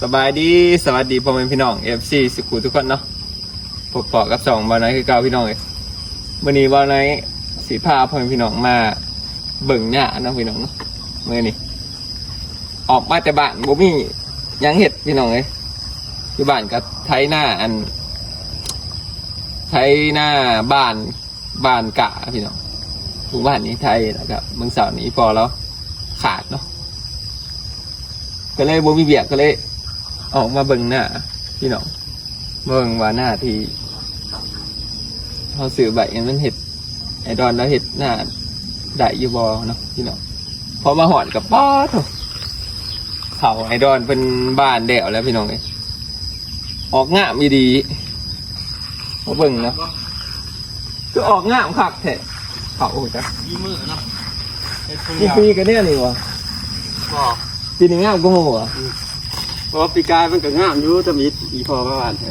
ສະບາຍດີ ສະຫວັດດີພໍ່ແມ່ພີ່ນ້ອງ ເອັຟຊີ ສຸກຄູ່ທຸກຄົນເນາະ. ພົບພໍ້ກັບຊ່ອງບ່າວນ້ອຍຄືເກົ່າພີ່ນ້ອງເອີຍ. ມື້ນີ້ບ່າວນ້ອຍຊິພາພໍ່ແມ່ພີ່ນ້ອງມາເບິ່ງນາເນາະພີ່ນ້ອງເນາະ. ມື້ນີ້ອອກມາແຕ່ບ້ານບໍ່ມີຫຍັງເຮັດພີ່ນ້ອງເອີຍ. ຢູ່ບ້ານກໍໄຖນາ ອັນ ໄຖນາບ້ານ ບ້ານກະພີ່ນ້ອງ. ມື້ວານນີ້ໄຖ ແລ້ວກໍມື້ເຊົ້ານີ້ພໍ່ລາວຂາດເນາະ ກໍເລີຍບໍ່ມີວຽກ ກໍເລີຍອອກມາເບິ່ງນາພີ່ນ້ອງ. ເບິ່ງວ່ານາທີ່ເຮົາຊື້ໄວ້ມັນເຮັດ ໄອ້ດອນລາວເຮັດນາໄດ້ຢູ່ບໍ່ເນາະພີ່ນ້ອງ. ພໍມາຮອດກໍ ປາດໂທ້ ເຂົ້າໄອ້ດອນເພິ່ນບານແລ້ວແຫຼະພີ່ນ້ອງເອີຍ. ອອກງາມອີ່ຫຼີ ມາເບິ່ງເນາະ ຄືອອກງາມຄັກແທ້. ເຂົ້າ ໂອ້ຍ ຈັກ ມີມື້ເນາະ ເຮັດຜູ້ດຽວ. ປີກະແນວນີ້ຫວາ? ບໍ່ ປີນີ້ງາມກວ່າໝູ່ຫວາ? ອືມ ເພາະວ່າປີກາຍມັນກໍງາມຢູ່ ທຳອິດ ອີ່ພໍ່ມາຫວ່ານໃຫ້.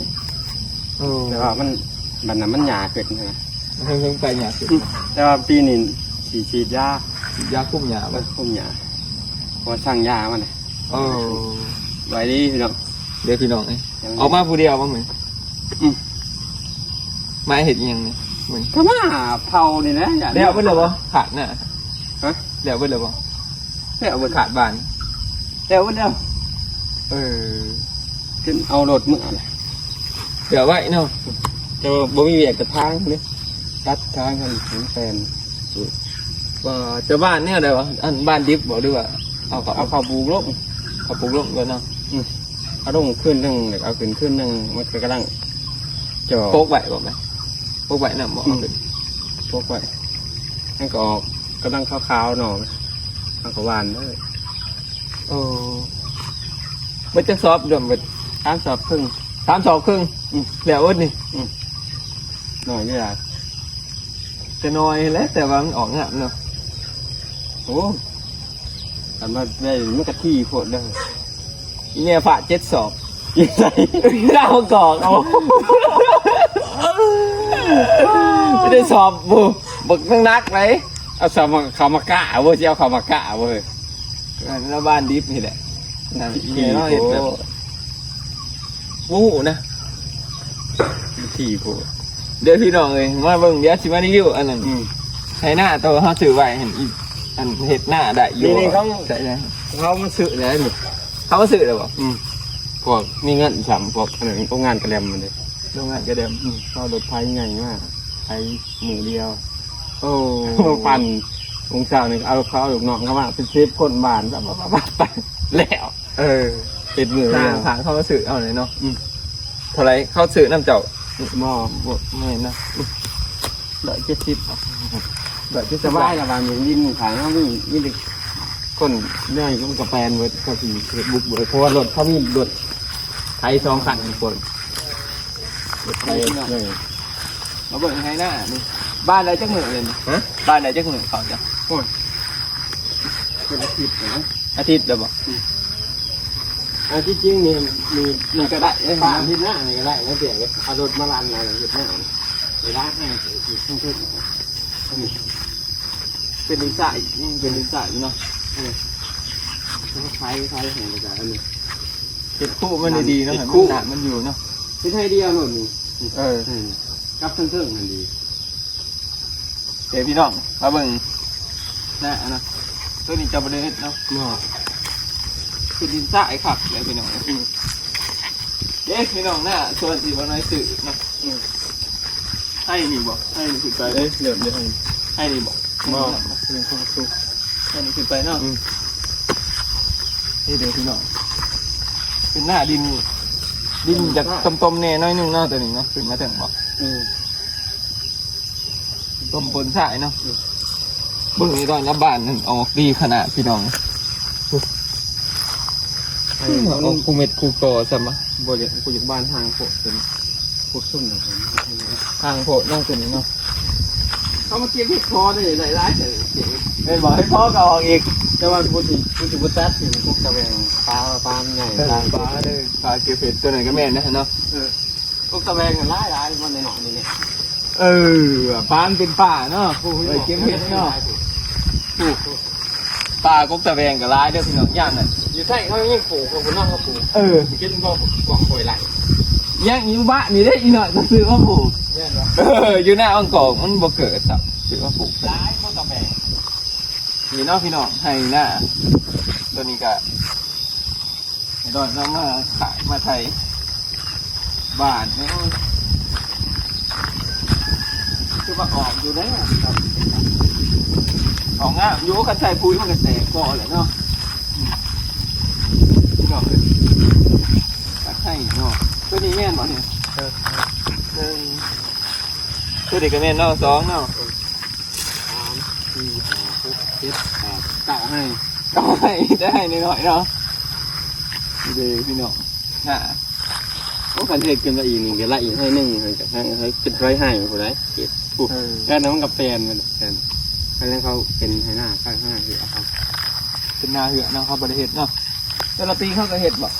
ໂອ້ ແຕ່ວ່າມັນ ບັດນັ້ນມັນຫຍ້າຂຶ້ນນະ ເພິ່ງໆ ໄປຫຍ້າຂຶ້ນ. ອືມ ແຕ່ວ່າປີນີ້ຊິສີດຢາ ສີດຢາຄຸມຫຍ້າບໍ່? ເອີ ຄຸມຫຍ້າ ເພາະວ່າສັ່ງຢາມານະ. ໂອ້ ໄວດີພີ່ນ້ອງ. ເດີພີ່ນ້ອງເອີຍ ອອກມາຜູ້ດຽວບໍ່ມື້? ອືມ ມາເຮັດອີ່ຫຍັງນີ້ມື້ນີ້? ກໍມາເຜົານີ້ແຫຼະ. ແລ້ວເບິດແລ້ວບໍ່? ຂາດນາ ຮະ? ແລ້ວເບິດແລ້ວບໍ່? ແລ້ວເບິດ ຂາດບ້ານ ແລ້ວເບິດແລ້ວ. ເອີ ເປັນເອົາລົດເມືອແຫຼະ ເຫຼືອໄວ້ເນາະ. ແຕ່ວ່າບໍ່ມີວຽກ ກະທາງເດ້ ຕັດທາງກັນແປນ. ວ່າຈະບ້ານແນວໃດຫວາ? ອັນ ບ້ານດິບບໍ່ ຫຼືວ່າເອົາ ເອົາເຂົ້າປູກລົງ? ເຂົ້າປູກລົງກ່ອນເນາະ. ອືມ ເອົາລົງຄືນໜຶ່ງ ແລ້ວເອົາຂຶ້ນຄືນໜຶ່ງ ມັນກໍກຳລັງຈອກ ປົກໄວ້ບໍ່ແມ່ນ? ປົກໄວ້ນຳບໍ່? ອືມ ເອົາຂຶ້ນ ປົກໄວ້ ມັນກໍອອກ ກຳລັງຂາວໆ ໜໍ່ ເຮົາກໍຫວ່ານເລີຍ. ໂອ້ ເບິດຈັກສອບ? ລວມເບິດ ສາມສອບເຄິ່ງ. ສາມສອບເຄິ່ງ? ອືມ ແລ້ວເບິດນີ້? ອືມ ໜ້ອຍຢູ່ຫຼາຍ ກໍໜ້ອຍແຫຼະ ແຕ່ວ່າມັນອອກງາມເນາະ. ໂອ້ ຄັນວ່າໄດ້ມັນກະຖີ່ໂພດເດີ. ອີແມ່ຟ້າເຈັດສອບ ຢູ່ໃສ? ລາວກອກເອົາ ໄດ້ສອບບໍ່ ບັກໜັກໄດ໋. ເອົາສອບມາ ເຂົ້າມາກະເວີ້ຍ ຊິເອົາເຂົ້າມາກະເວີ້ຍ. ອັນລະບ້ານດິບນີ້ແຫຼະ ນັ້ນ ທີ່ ແມ່ນ້ອຍເຮັດແບບ ໂອ້ ບໍ່ຮູ້ນະ ທີ່ໂພດ. ເດີພີ່ນ້ອງເອີຍ ມາເບິ່ງ ດຽວຊິມາຣີວິວອັນນັ້ນ ອືມ ໄຖນາໂຕເຮົາຊື້ໄວ້ຫັ້ນ ອີ ອັນເຮັດນາໄດ້ຢູ່. ນີ້ ນີ້ເຂົາ ໃສ່ໄດ້ ເຂົາມາຊື້ແລ້ວນີ້ ເຂົາມາຊື້ແລ້ວບໍ່? ອືມ ພວກມີເງິນຊ້ຳ ພວກອັນນັ້ນ ໂຮງງານກະແລັມມັນເດ້ ໂຮງງານກະແລັມ. ອືມ ເອົາລົດໄຖໃຫຍ່ມາ ໄຖມື້ດຽວ. ໂອ້ ປັ່ນ ໂມງເຊົ້ານີ້ເອົາ ເຂົາເອົາລູກນ້ອງເຂົາມາເປັນສິບຄົນ ບ້ານ ປະປະປະປະ ແລ້ວ. ເອີ ເຮັດມື້ດຽວ ທາງເຂົາມາຊື້ເອົາເລີຍເນາະ. ອືມ ເທົ່າໃດເຂົາຊື້ນຳເຈົ້າ? ບໍ່ ບໍ່ແມ່ນນະ ຮ້ອຍເຈັດສິບ ຮ້ອຍເຈັດສິບ ສະບາຍລະ. ບ້ານຢູ່ດິນຂ້າງເຮົາມີ ມີແຕ່ຄົນໃຫຍ່ ມັນກະແປນເບິດ ເຂົາຊິເຮັດບຸກເບິດ ເພາະວ່າລົດເຂົາມີລົດໄຖສອງຄັນພຸ້ນ ລົດໄຖ. ເອີ ມາເບິ່ງໄຖນານີ້ ບ້ານໄດ້ຈັກມື້ແລ້ວນີ້? ຮະ? ບ້ານໄດ້ຈັກມື້ເຂົາເຈົ້າ? ໂອ້ຍ ເປັນອາທິດແລ້ວນະ. ອາທິດແລ້ວບໍ່? ອືມ ອັນທີ່ຈິງນີ້ ນີ້ ນີ້ກໍໄດ້ເດ້ ເຮັດນານີ້ກໍໄດ້ນະ ເປັນເອົາລົດມາລັນເອົາເຮັດນາ ໄດ້ຫຼາຍແຮງ ເປັນດິນຊາຍ ຍັງເປັນດິນຊາຍຢູ່ເນາະ. ເອີ ໄຖ ໄຖແຫ້ງແລ້ວກໍອັນນີ້ ເຮັດຄູມັນດີໆເນາະ ເຮັດ ໃຫ້ ຄູ ມັນ ນ້ຳມັນຢູ່ເນາະ. ເຮັດໄຮ່ດຽວໂລດນີ້. ເອີ ເອີ ກັບເທິງໆ ຫັ້ນດີ. ເອີ ພີ່ນ້ອງ ມາເບິ່ງນາເນາະ ໂຕນີ້ຈະບໍ່ໄດ້ເຮັດເນາະ ເນາະ ເປັນດິນຊາຍຄັກເລີຍພີ່ນ້ອງ. ເດ້ພີ່ນ້ອງ ນາສ່ວນທີ່ບ່າວນ້ອຍຊື້ເນາະ. ອືມ ໄຮ່ນີ້ບໍ່? ໄຮ່ນີ້ຂຶ້ນໄປ ເອີ ເລີ່ມເລີຍ ໄຮ່ນີ້ບໍ່? ບໍ່ ເປັນຄວາມສຸກ ໄຮ່ນີ້ຂຶ້ນໄປເນາະ. ອືມ ນີ້ເດີພີ່ນ້ອງ ເປັນນາດິນ ດິນຈະຕົມໆແດ່ໜ້ອຍໜຶ່ງເນາະ ໂຕນີ້ເນາະ ຂຶ້ນມາເຖິງບໍ່? ອືມ ຕົ້ມປົນຊາຍເນາະ. ອືມ ເບິ່ງນີ້ດອນລະບ້ານນັ້ນອອກດີຂະໜາດພີ່ນ້ອງ. ອັນນີ້ ອອກຄູ່ເມັດຄູ່ກໍຊ້ຳ. ບໍ່ລຽກ ກູຢາກບ້ານຫ່າງໂພດ ໂຕນີ້ ພວກຊຸມນະ ຫ່າງໂພດເນາະ ໂຕນີ້ເນາະ. ເຮົາມາເກັບເຫັດພໍໄດ້ຫຼາຍໆ ເດີ ແມ່ນບໍ່? ເຫັດພໍກໍອອກອີກ ແຕ່ວ່າກູຊິ ກູຊິບໍ່ຕັດ ພວກຕະແຫວງ ປາ ປາມັນໃຫຍ່ ເອີ ປາ ປາເດີ ປາເກັບເຫັດ ໂຕນັ້ນກໍແມ່ນນະເນາະ. ເອີ ພວກຕະແຫວງຫຼາຍໆ ມັນນ້ອຍໆ ນີ້ແຫຼະ. ເອີ ປາມັນເປັນປ່າເນາະ ໂອ້ຍ ເກັບເຫັດເນາະ. ປູກ ປ່າກົກຕາແບງກໍຫຼາຍເດີພີ່ນ້ອງ ຍາມນັ້ນ ຢູ່ໄທເຂົາຍັງປູກ ເຂົາບໍ່ນຳເຂົາປູກ ເອີ ກິນບໍ່ ກວາງ ຂ້ອຍໄລ່ ຍັງຢູ່ບ້ານນີ້ເດ້ ອີນ້ອຍກໍຊື້ມາປູກ ແມ່ນບໍ່ ເອີ ຢູ່ໜ້າບາງກອກມັນບໍ່ເກີດຊ້ຳ ຊື້ມາປູກ ຫຼາຍກົກຕາແບງ ນີ້ເນາະພີ່ນ້ອງ ໄຮ່ນາ ໂຕນີ້ກໍ ໄອ້ດອນເຮົາມາຂາຍມາໄຖບ້ານເນາະ ຄືວ່າອອກຢູ່ເດ້ ອອກງາມຢູ່ ຄັນໃສ່ປຸ໋ຍມັນກໍແຕກກໍແຫຼະເນາະ ອືມ ເນາະ ຕັດໃຫ້ເນາະ ໂຕນີ້ແມ່ນບໍ່ນີ້ ເອີ ໜຶ່ງ ໂຕນີ້ກໍແມ່ນເນາະ ສອງເນາະ ສາມ ສີ່ ຫ້າ ຫົກ ເຈັດ ແປດ ເກົ້າໄຮ່ ເກົ້າໄຮ່ ໄດ້ໄຮ່ນ້ອຍໆເນາະ ເດ້ພີ່ນ້ອງ ນາ ໂອ້ ຄັນເຮັດຂຶ້ນມາອີກນີ້ກໍໄລ່ອີກໄຮ່ໜຶ່ງ ໃຫ້ ໃຫ້ ໃຫ້ເປັນໄຮ່ໄຮ່ພຸ້ນໃດ໋ ເຈັດ ເອີ ແລ້ວມັນກໍແປນໄປແລ້ວ ແປນ ຄັນເຂົາເປັນໄຮ່ນາ ໄຮ່ນາຄືເອົາ ເປັນນາເຮືອເນາະ ເຂົາບໍ່ໄດ້ເຮັດເນາະ ແຕ່ລະປີເຂົາກໍເຮັດບໍ່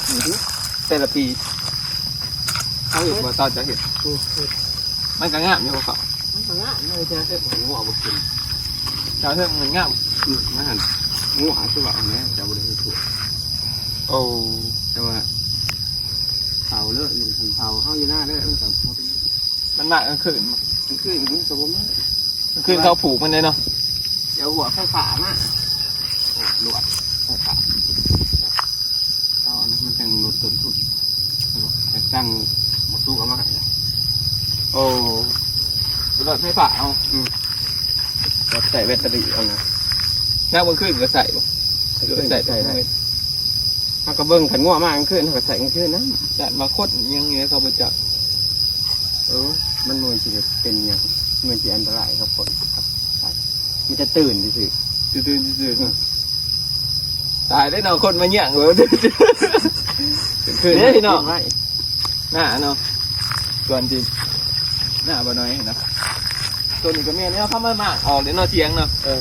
ແຕ່ລະປີ ເຂົາເຮັດບໍ່ ຕອນເຈົ້າເຮັດ ມັນກໍງາມຢູ່ຂອງເຂົາ ມັນກໍງາມເລີຍ ແຕ່ເຮັດໃຫ້ງົວບໍ່ກິນ ເຈົ້າເຮັດມັນງາມ ອືມ ມັນຫັ້ນ ງົວຄືວ່າແມ່ນ ເຈົ້າບໍ່ໄດ້ເຮັດທົ່ວ ໂອ້ ແຕ່ວ່າເຜົາເລີຍ ຢູ່ຄັນເຜົາເຮົາຢູ່ນາເລີຍ ມັນກໍບໍ່ເປັນ ມັນມາກາງຄືນ ກາງຄືນມັນກໍບໍ່ມາ ກາງຄືນເຂົາຜູກມັນເດ້ເນາະ ດຽວຫົວໄຟຟ້າມາ ໂອ້ ລວດໄຟຟ້າ ເອົາອັນນັ້ນມັນຈັ່ງລົດຕົ້ນທຶນ ແລ້ວກໍຕັ້ງໝາກສຸກເອົາມາໃຫ້ ໂອ້ ລົດໄຟຟ້າເອົາ ອືມ ລົດໃຊ້ແບັດເຕີຣີເອົານະ ຍາມກາງຄືນກໍໃຊ້ບໍ່ ໃຊ້ໄດ້ ເຮົາກໍເບິ່ງ ຄັນງົວມາກາງຄືນ ເຮົາກໍໃຊ້ກາງຄືນນຳ ຢ້ານວ່າຄົນຫຍັງນີ້ເຂົາບໍ່ຈັກ ເອີ ມັນບໍ່ແມ່ນຊິເປັນຫຍັງ ມັນຊິອັນຕະລາຍກັບຄົນ ມີແຕ່ຕື່ນຊື່ໆ ຕື່ນໆຊື່ໆ ອືມ ຕາຍແລ້ວເນາະ ຄົນມາຍ່າງເບິ່ງ ຄືເດ້ພີ່ນ້ອງ ນາເນາະ ສ່ວນທີ່ນາບໍ່ນ້ອຍເນາະ ໂຕນີ້ກໍແມ່ນແລ້ວ ເຂົາມາໝາກອອກເດ້ເນາະ ຖຽງເນາະ ເອີ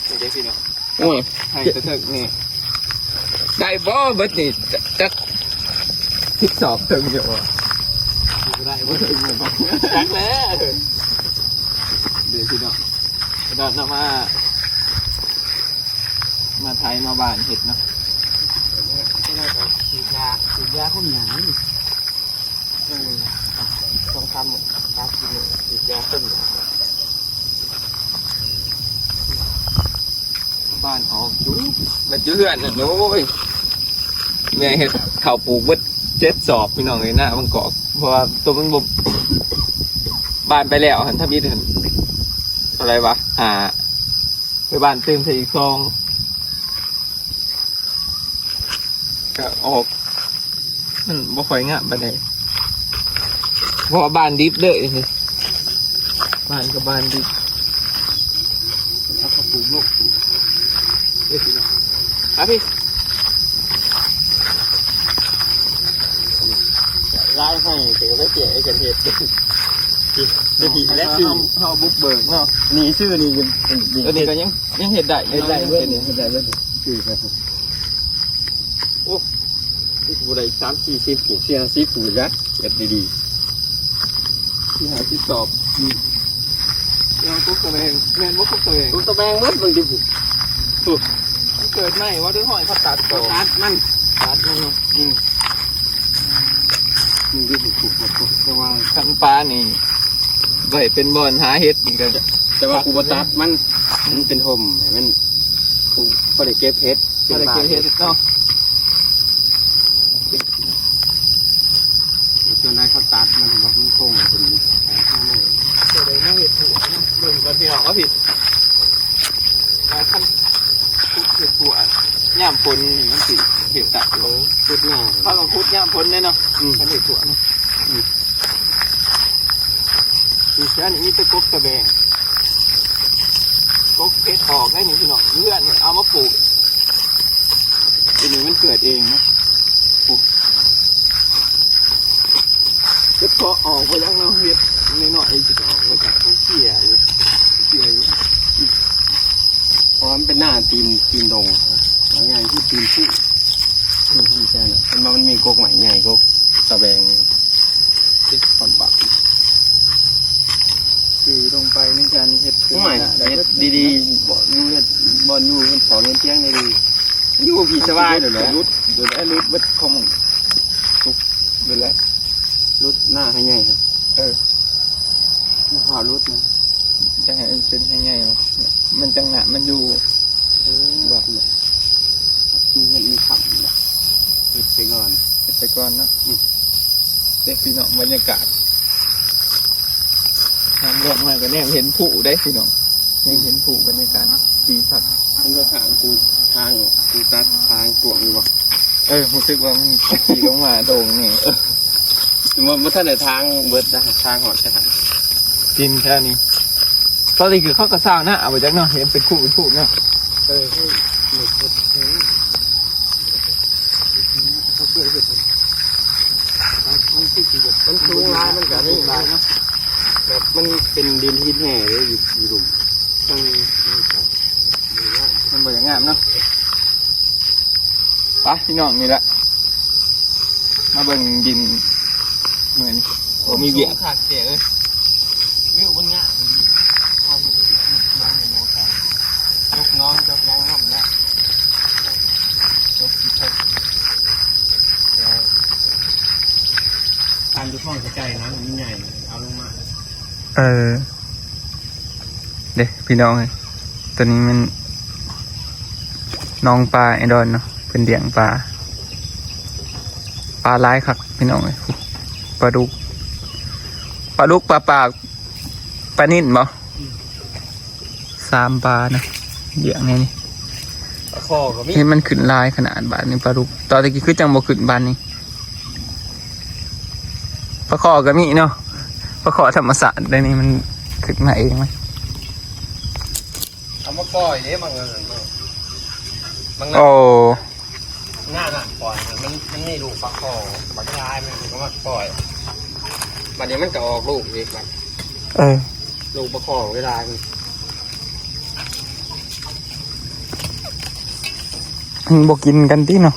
ນີ້ເດ້ພີ່ນ້ອງ ໂອ້ຍ ໃຫ້ກະເຖິກນີ້ ໄດ້ບໍ່ເບິດນີ້ ຈັກສິບສອບເຖິງຢູ່ບໍ່ ບໍ່ໄດ້ບໍ່ເຖິງ ຈັກແລ້ວ ເດ້ພີ່ນ້ອງ ດອນເນາະ ມາ ມາໄຖມາຫວ່ານເຮັດເນາະ ສີດຢາ ສີດຢາຄຸມຫຍ້າ ເອີ ສອງສາມມື້ ສາມສີ່ມື້ ສີດຢາເຕັມ ບ້ານອອກຢູ່ ແມ່ນຢູ່ເຮືອນນັ້ນ ໂອ້ຍ ແມ່ເຮັດເຂົ້າປູກເບິດເຈັດສອບ ພີ່ນ້ອງເອີຍ ນາບາງກອກ ເພາະວ່າໂຕມັນບໍ່ ບ້ານໄປແລ້ວຫັ້ນ ທຳອິດຫັ້ນ ເທົ່າໃດວະ ຫ້າ ໄປບ້ານຕື່ມໃສ່ອີກສອງ ກະອອກ ມັນບໍ່ຄ່ອຍງາມປານໃດ ເພາະວ່າບ້ານດິບເລີຍ ບ້ານກໍບ້ານດິບ ເອົາເຂົ້າປູກໂລດ ເອີ ມາພີ່ ລາຍໃຫ້ເຕີໄປເສຍໄອ້ກັນເຮັດ ເຮັດ ເຮັດ ເຮົາ ເຮົາບຸກເບີກເນາະ ນີ້ຊື່ນີ້ ອັນນີ້ກໍຍັງ ຍັງເຮັດໄດ້ ເຮັດໄດ້ເບິດ ເຮັດໄດ້ເບິດ ຄື ໂອ້ ຄືຊິບໍ່ໄດ້ສາມສີ່ສິບ ສີ່ຫ້າສິບພຸ້ນລະ ເຮັດດີໆ ສີ່ຫ້າສິບສອບ ນີ້ ເອົາກົກຕະແບງ ແມ່ນບໍ່ກົກຕະແບງ ກົກຕະແບງເບິດເບິ່ງດິ ຜູ້ ມັນເກີດໃໝ່ວ່າ ຫຼືຫ້ອຍເຂົາຕັດ ເຂົາຕັດມັນ ຕັດມັນເນາະ ອືມ ນີ້ ແຕ່ວ່າຄັນປ່ານີ້ ໄວ້ເປັນບ່ອນຫາເຫັດນີ້ກໍ ແຕ່ວ່າກູບໍ່ຕັດມັນ ມັນເປັນຮົ່ມ ໃຫ້ມັນ ພໍໄດ້ເກັບເຫັດ ພໍໄດ້ເກັບເຫັດເນາະ ສ່ວນໃດເຂົາຕັດມັນ ມັນຄົງເປັນ ເອີ ເຮັດ ເບິ່ງກ່ອນພີ່ນ້ອງວ່າ ພີ່ ອ່າ ຄັນ ຂຸດເຮັດຂົວ ຍາມຝົນນີ້ມັນຊິເຮັດໄດ້ຢູ່ ຂຸດຍາກ ເຮົາກໍຂຸດຍາມຝົນເດ້ເນາະ ອືມ ຄັນເຮັດຂົວເນາະ ອືມ ຢູ່ເຮືອນນີ້ມີແຕ່ກົກຕະແບງ ກົກເຫັດອອກໄດ້ນີ້ພີ່ນ້ອງ ເຮືອນນີ້ເອົາມາປູກ ທີນີ້ມັນເກີດເອງເນາະ ປູກ ເຮັດເພາະອອກໄປຍັງເນາະ ເຫັດນ້ອຍໆ ຊິອອກໄປຈາກ ມັນເສຍຢູ່ ເສຍຢູ່ ເພາະວ່າມັນເປັນໜ້າຕີນ ຕີນດົງ ເອົາງ່າຍຄືຕີນພູ ເຫັນບໍ່ ມັນມີກົກໄມ້ໃຫຍ່ ກົກຕະແບງ ເປັນຄວາມບັກ ຄືລົງໄປໃນການເຮັດ ໂອ້ຍ ເຮັດດີ ທີ່ບ່ອນຢູ່ເຮັດ ບ່ອນຢູ່ເຮືອນເຂົາເຮືອນຕຽງນີ້ດີ ຢູ່ພີ່ສະບາຍໂລດແຫຼະ ຫຼຸດໂລດແຫຼະ ຫຼຸດເບິດຂອງສຸກໂລດແຫຼະ ຫຼຸດໜ້າໃຫ້ໃຫຍ່ຫັ້ນ ເອີ ມະພ້າວຫຼຸດນະ ຈະໃຫ້ມັນເປັນໃຫ້ໃຫຍ່ວະ ມັນຈັ່ງໜ້າມັນຢູ່ ເອີ ວ່າ ມີເງິນມີຄຳນີ້ແຫຼະ ເຮັດໄປກ່ອນ ເຮັດໄປກ່ອນເນາະ ອືມ ເດ້ພີ່ນ້ອງ ບັນຍາກາດ ທາງລົງມາກໍແນມເຫັນພູເດ້ພີ່ນ້ອງ ແນມເຫັນພູ ບັນຍາກາດດີຄັກ ມັນກໍທາງກູ ທາງກູຕັດທາງກວ້າງຢູ່ບໍ່? ເອີ ຮູ້ສຶກວ່າມັນຂີ່ລົງມາໂດ່ງນີ້ ເອີ ມັນບໍ່ທັນໄດ້ທາງເບິດນະ ທາງຮອດແຕ່ຫັ້ນ ດິນແຖວນີ້ ຕອນນີ້ຄືເຂົາກໍຊາວນາ ເອົາໄປຈັກເນາະ ເຫັນເປັນຄູ່ເປັນຄູ່ເນາະ ເອີ ເຂົາເຮັດ ເຮັດ ເຮັດ ເຂົາເຄີຍເຮັດ ມັນຄືຊິແບບ ມັນສູງຫຼາຍ ມັນກໍນີ້ຫຼາຍເນາະ ແບບມັນເປັນດິນຫີນແຮ່ເດ້ ຢູ່ ຢູ່ລຸ່ມ ເອີ ມັນກໍ ມັນບໍ່ຢາກງາມເນາະ ໄປພີ່ນ້ອງ ນີ້ແຫຼະ ມາເບິ່ງດິນມື້ນີ້ ບໍ່ມີວຽກ ຄັກແທ້ເອີຍ ວິວມັນງາມອີ່ຫຼີ ເຮົາເຮັດຄລິບຍົກນ້ອງເຮັດຫຍັງໃສ່ ຍົກນ້ອງຍົກຫຍັງນຳແຫຼະ ຍົກຂີ້ເຖິກ ເອີ ອັນຢູ່ຫ້ອງໃກ້ໆນະ ມັນໃຫຍ່ ເອົາລົງມາ ເອີ ເດ້ພີ່ນ້ອງເອີຍ ຕົວນີ້ແມ່ນໜອງປາໄອ້ດອນເນາະ ເພິ່ນລ້ຽງປາ ປາຫຼາຍຄັກພີ່ນ້ອງເອີຍ ປາດຸກ ປາດຸກ ປາປາກ ປານິນບໍ່? ອືມ ສາມປານະ ລ້ຽງໃນນີ້ ປາຄໍ່ກໍມີ ເຫັນມັນຂຶ້ນຫຼາຍຂະໜາດບາດນີ້ ປາດຸກ ຕອນຕະກີ້ຄືຈັ່ງບໍ່ຂຶ້ນບາດນີ້ ປາຄໍ່ກໍມີເນາະ ປາຄໍ່ທຳມະຊາດ ດຽວນີ້ມັນຂຶ້ນມາເອງມັນ ເອົາມາປ່ອຍເດ້ ບາງເອີເນາະ ບາງ ໂອ້ ໜ້ານະປ່ອຍ ມັນ ມັນມີລູກປາຄໍ່ບັກຫຼາຍ ມັນກໍມາປ່ອຍ ບາດນີ້ມັນກໍອອກລູກອີກບາດ ເອີ ລູກປາຄໍ່ເວລາມັນ ມັນບໍ່ກິນກັນຕິເນາະ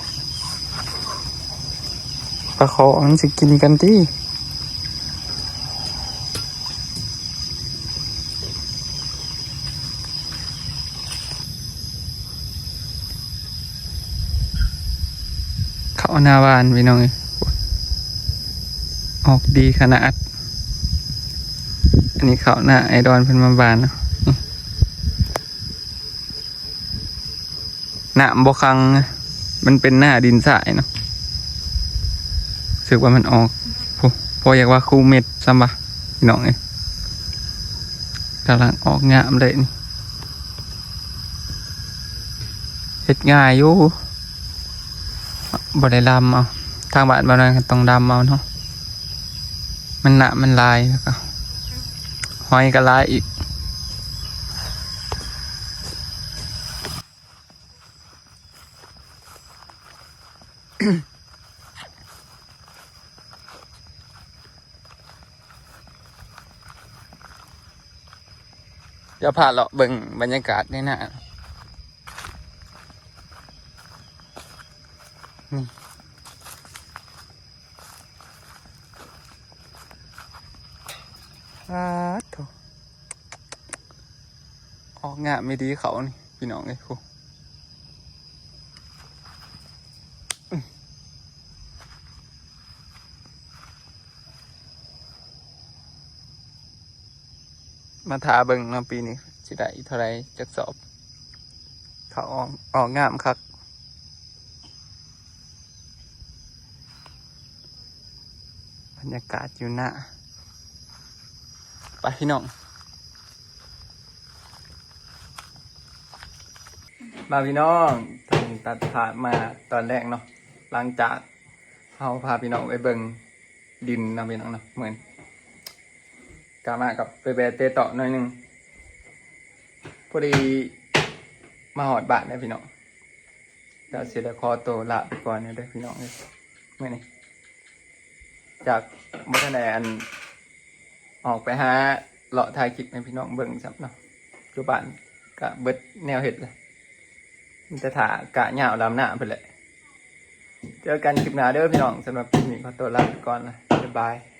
ປາຄໍ່ມັນຊິກິນກັນຕິ? ເຂົ້າໜ້າຫວານພີ່ນ້ອງເອີຍ ອອກດີຂະໜາດ ອັນນີ້ເຂົ້າໜ້າໄອ້ດອນເພິ່ນມາຫວ່ານເນາະ ນີ້ ນ້ຳບໍ່ຂັງ ມັນເປັນໜ້າດິນຊາຍເນາະ ຮູ້ສຶກວ່າມັນອອກ ໂອ້ ພໍຢາກວ່າຄູເມັດຊ້ຳວ່າ ພີ່ນ້ອງເອີຍ ກຳລັງອອກງາມເລີຍນີ້ ເຮັດງ່າຍຢູ່ ບໍ່ໄດ້ດຳເອົາ ທາງບ້ານບ່າວນ້ອຍກໍຕ້ອງດຳເອົາເນາະ ມັນ ນ້ຳມັນຫຼາຍ ແລ້ວກໍຫອຍກໍຫຼາຍອີກ. ດຽວພາເລາະເບິ່ງບັນຍາກາດໃນໜ້າ ນີ້ ປາດໂທ້ ອອກງາມອີ່ຫຼີເຂົານີ້ ພີ່ນ້ອງເອີຍ ໂອ້ ມາຖ້າເບິ່ງເນາະ ປີນີ້ຊິໄດ້ເທົ່າໃດຈັກສອບ ເຂົາອອກ ອອກງາມຄັກ. ບັນຍາກາດຢູ່ໜ້າ ໄປພີ່ນ້ອງ ມາພີ່ນ້ອງ ທາງນີ້ຕັດພາບມາຕອນແລກເນາະ ຫຼັງຈາກເຮົາພາພີ່ນ້ອງໄປເບິ່ງດິນເນາະ ພີ່ນ້ອງເນາະ ເໝືອນ ກະມາກັບໄປແວ່ເຕະເຕາະໜ້ອຍໜຶ່ງ ພໍດີມາຮອດບ້ານແລ້ວພີ່ນ້ອງ. ກະຊິໄດ້ຂໍໂຕລາໄປກ່ອນເດີພີ່ນ້ອງເອີຍ ມື້ນີ້ຈາກບໍ່ທັນໄດ້ອັນ ອອກໄປຫາເລາະຖ່າຍຄລິບໃຫ້ພີ່ນ້ອງເບິ່ງຊ້ຳເນາະ ຢູ່ບ້ານກະເບິດແນວເຮັດແລ້ວ ມີແຕ່ຖ້າກະຍາວດຳນາພຸ້ນແຫຼະ. ເຈີກັນຄລິບໜ້າເດີພີ່ນ້ອງ ສຳລັບຄລິບນີ້ຂໍໂຕລາໄປກ່ອນລະ ບາຍບາຍ.